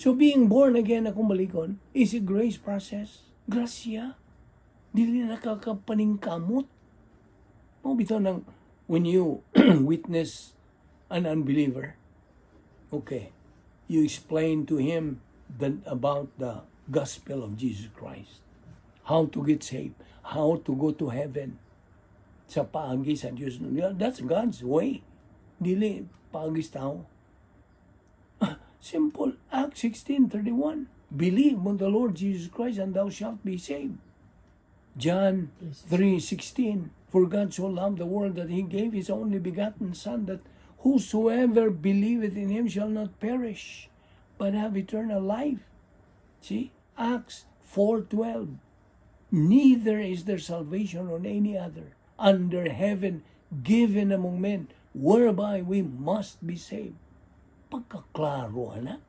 So being born again akong balikon is a grace process. Grasya. Dili nakakapaningkamot. Mo bitaw nang when you witness an unbeliever, okay, you explain to him about the gospel of Jesus Christ. How to get saved. How to go to heaven. Sa paagi sa Diyos. That's God's way. Dili paagi sa tao. Simple. Acts 16:31. Believe on the Lord Jesus Christ and thou shalt be saved. John 3:16. For God so loved the world that he gave his only begotten Son, that whosoever believeth in him shall not perish, but have eternal life. See? Acts 4:12. Neither is there salvation on any other under heaven given among men, whereby we must be saved. Pagkaklaro, anak.